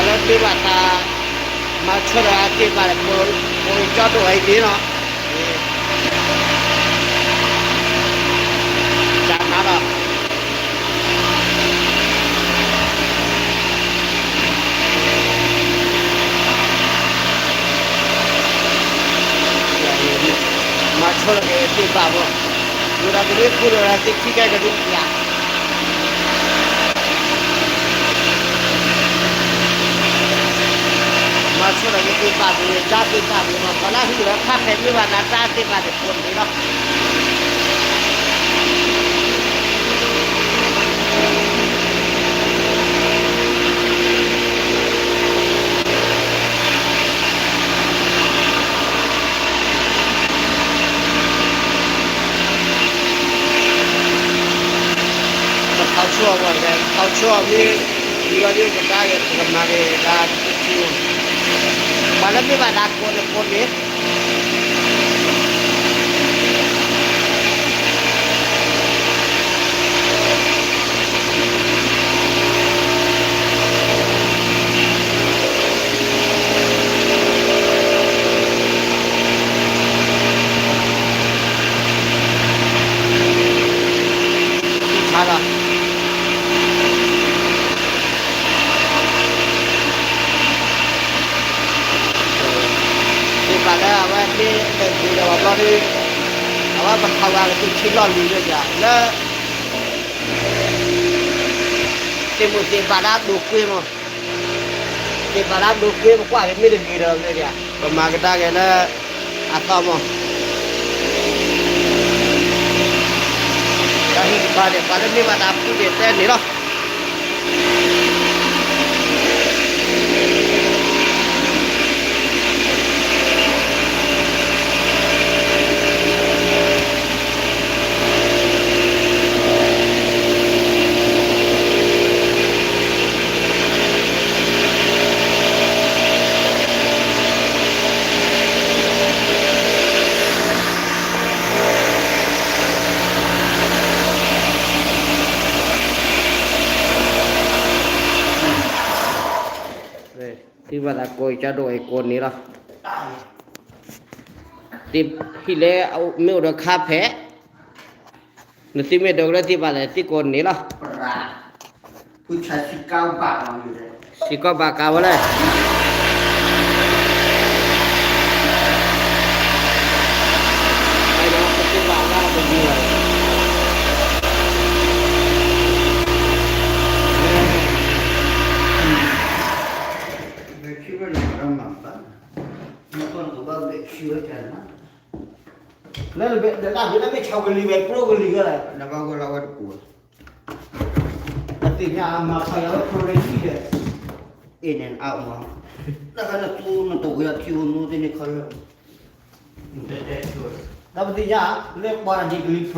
မ့ၢ်ဘၣ်တၢ်မၤဆၢဒီးအသ့ၣ်ဘၣ်ဒီး ကိးကၠီဒိၣ်အံၤန့ၣ်လီၤ. ကနၤလီၤ မၤဆၢဒီးက့ၤသ့ၣ်ဘၣ်မး, ဝံၤဒီးကဒုးခိၣ်ဒီးသ့ၣ်ခံကဲကဒုးပျၢ် မၤဆၢဒီးက့ၤသ့ၣ်ဘၣ်န့ၣ် ကၠါသ့ၣ်ဘၣ်န့ၣ်မး ပှၤလၢဟံၣ်လၢခါဖဲမ့ၢ်ဘၣ်နၤတၢ်သ့ၣ်ဘၣ်န့ၣ် ကိးန့ၣ်လီၤ. ပခီဆၢအီၤဝဲ ပခီဆၢအီၤမ့ၢ် ဒ်လီၤဒ်ကဒါက့ၤ ပကမၤက့ၤဒၣ်တထံၣ်, ပှၤလၢမ့ၢ်ဘၣ်ဒၣ်ကိးန့ၣ်ကိးန့ၣ် ဆါလီၤ သ့ၣ်ဘၣ်လၢအဝဲမ့ၢ်တဂ့ၤဒီးဝဲဘျီဒီး အဝဲပခးဝဲကသူထံလီၢ်လံၤလၢယၤလၢ သ့ၣ်မုၣ်သ့ၣ်ဘၣ်ဒၣ်ဒိးကွ့မး, သ့ၣ်ဘၣ်ဒၣ်ဒိးကွ့ ပကွၢ်က့ၤမ့ၢ်တဂ့ၤဒီးလၢယၤ ပမၤကဒါက့ၤလၢ အသီမး, တၢ်ဟံၣ်ကဘါန့ၣ် ပှၤလၢမ့ၢ်ဘၣ်တၢ်ဖုန့ၣ်တဲန့ၣ်လီၤ. သ့ၣ်ဘၣ်သးကိးကၠီဒိၣ်အံၤကိးန့ၣ်လီၤ. ဟံၣ်လၢမ့ၢ်အိၣ်ဒီးခါဖဲ နသုမ့ၢ်ဒိးကလၢသ့ၣ်ဘၣ်လဲၣ် သ့ၣ်ကိးန့ၣ်လီၤ. စံးကီးဘၣ်ကါဝဲလဲၣ်. လၢဘဲဒၣ်ဘဲဒၣ်မ့ၢ်ဆါဝဲလံဝဲ ကျိကလံၤဝဲလဲၣ် နဘၣ်ဝဲလီၤဝဲတပူၤ အသ့ၣ်ညါအမၤဖးယၤဝဲ priority ဒီး in and out မး တၢ်ခါနသူနတဝဲအထံအိၣ်နူသ့ၣ်န့ၣ်ခီလၢ တၢ်ပသ့ၣ်ညါ လၢပှၤဒ်ကလံၤဖျိ မၤဒၣ် ဘဲဃုသီဒိၣ်ဒံ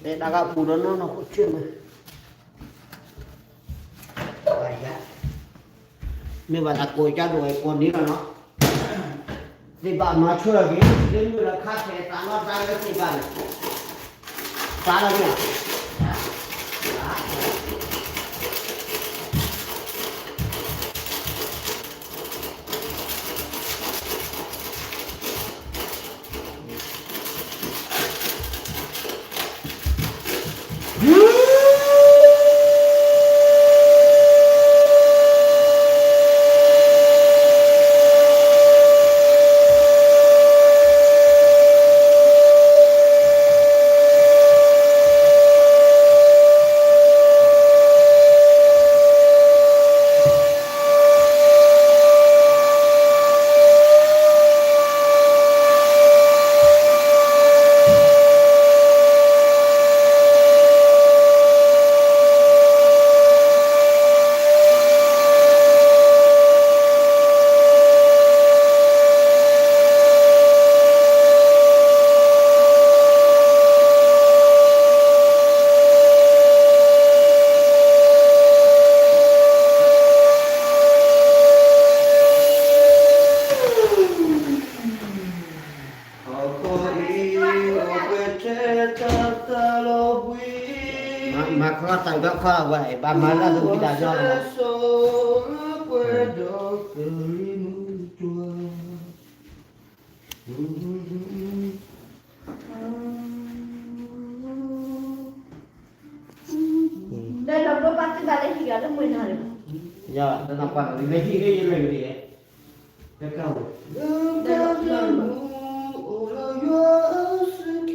ၣ် တၢ်ကပူၤဒီးနီၢ်နီၢ်ခိၣ်ဆ့ၣ်မး မ့ၢ်ဘၣ်တၢ်ကိးကၠီဒိၣ်အံၤကိးန့ၣ်လီၤနီၤ သ့ၣ်ဘၣ်မၤဆၢက့ၤ လၢမုၢ်လၢခါဆဲးသးနီၢ်တၢ်လၢသ့ၣ်ဘၣ်န့ၣ် သးလီၤမ့ၢ် မၤခီတၢ်ဒီခီဝဲ ဘၣ်မၤလၢအဝံတၢ်ဒီလီၤ. လၢလီၤဘိဘၣ်သုဘၣ်လၢဟံၣ်ဂၤလၢမွေးနၤန့ၣ်, ယၤ တနၢ်ပှၢ်န့ၣ် လၢဟံၣ်ဂ့ၤယလဲၤဂ့ၤ, တကဝဲ,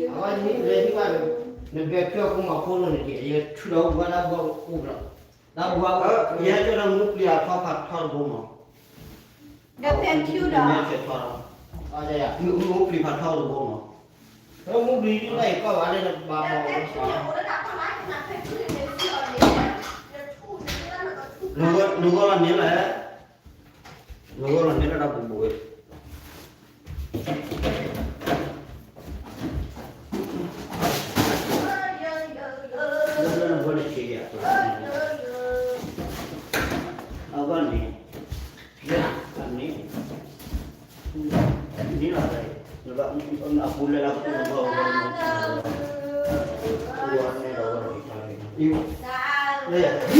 အဝဲန့ၣ်လဲၤဟံၣ်ဘၣ်, နဘဲၣ်ချၢအဃိမၤဖိလိာ်န့ၣ်က့ၤ ယထုးဒီးဝဲဒၣ်ဘီအိၣ်လီၤ, ဒၣ်ဘီအိၣ်, ယဟဲကၠီဒီးမူပျံၤအထီဖးထီတဘိမး, ဒီးဖဲထူဒီး, မူပျံၤဖးထီတဘိမး, မူပျံၤဒ်လဲၣ်ကီၢ်ဘၣ်လၢနဘၣ်မီၤ, နဂီၢ်လီၤန့ၣ်လဲၣ်, နဂီၢ်လီၤန့ၣ်လၢဒၣ်ပူၤပူၤဝဲ, လၢနဂီၢ်န့ၣ်ဆံးယၤ, အဂီၢ်န့ၣ်, လၢအန့ၣ်, န့ၣ်လီၤ, အပူၤလၢလၢပူၤန့ၣ်, န့ၣ်လီၤ,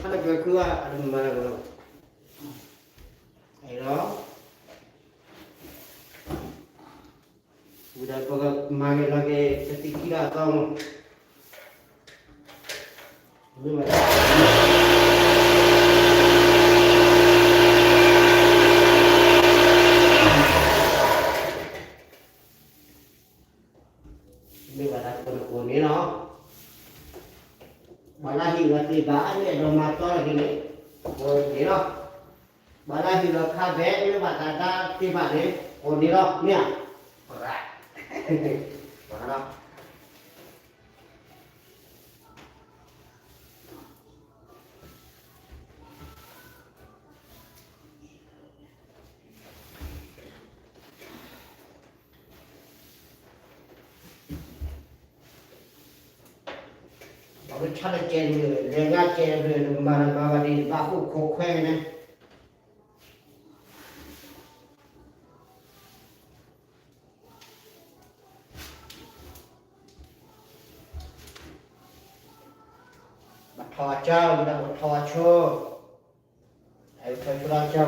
နကွဲးခုအမၤလၢလီၤ, ဝံၤဒီးပကမၤက့ၤလီၤက့ၤ ပသံခံဂၤအသီမး, မ့ၢ်ဘၣ် မ့ၢ်ဘၣ်တၢ်ကိးန့ၣ်လီၤ, ဘၣ်လၢဟ့ၣ်လီၤသ့ၣ်ဘၣ် အန့ၣ်ဒီးမၤတီလီၤက့ၤန့ၣ်, ကိးန့ၣ်လီၤ, ဘၣ်လၢဟ့ၣ်လီၤခါဘဲ မ့ၢ်ဘၣ်တၢ်ဒၣ်သ့ၣ်ဘၣ်န့ၣ် ကိးန့ၣ်လီၤ မ့ၢ်ဧါ, ပရၣ် ပကဆါတကဲးန့ၣ် လဲၤငါကဲးန့ၣ် မၤမၤဘၣ်ဒံး ဘၣ်ဃိၣ်ခိၣ်ခွဲန့ၣ် ဘၣ်ထီၣ်အကၢ ဝံၤဒီးဘၣ်ထီၣ်အဆိ, ထီၣ်ဆိလၢအကၢ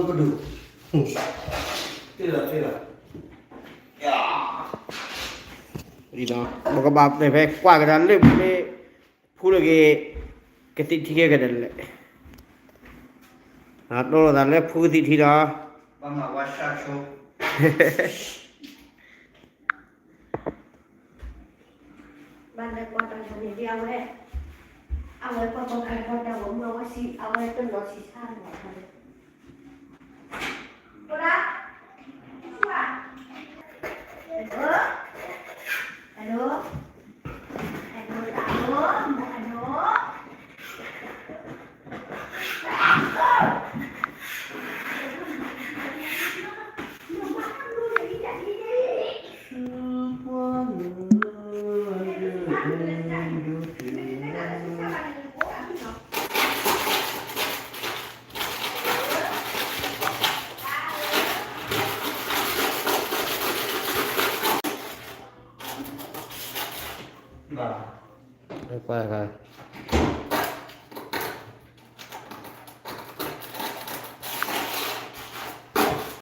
ပဒုၣ်, သ့လီၤသ့လီၤ, ပကဘၣ်ပျဲၢ်ဖဲကွၢ်ကဒါလၢပူၤလၢ ဖူလၢက့ၤ ကသံၣ်ထံခဲကဒဲးလဲၣ်, တိၢ်လိာ်သးလၢဖူကသံၣ်ထံဒီး ဘၣ်မၤဝါဆၣ်ဆိ ဘၣ်လဲၤကွၢ်တၢ်န့ၣ်ဒ်အဝဲ, အဝဲကွၢ်ကွၢ်ကွၢ်ကွၢ်တၢ်ဂီၤမူအဝဲစံး အဝဲတနီၤစံးဆါန့ၣ်, ပှၤ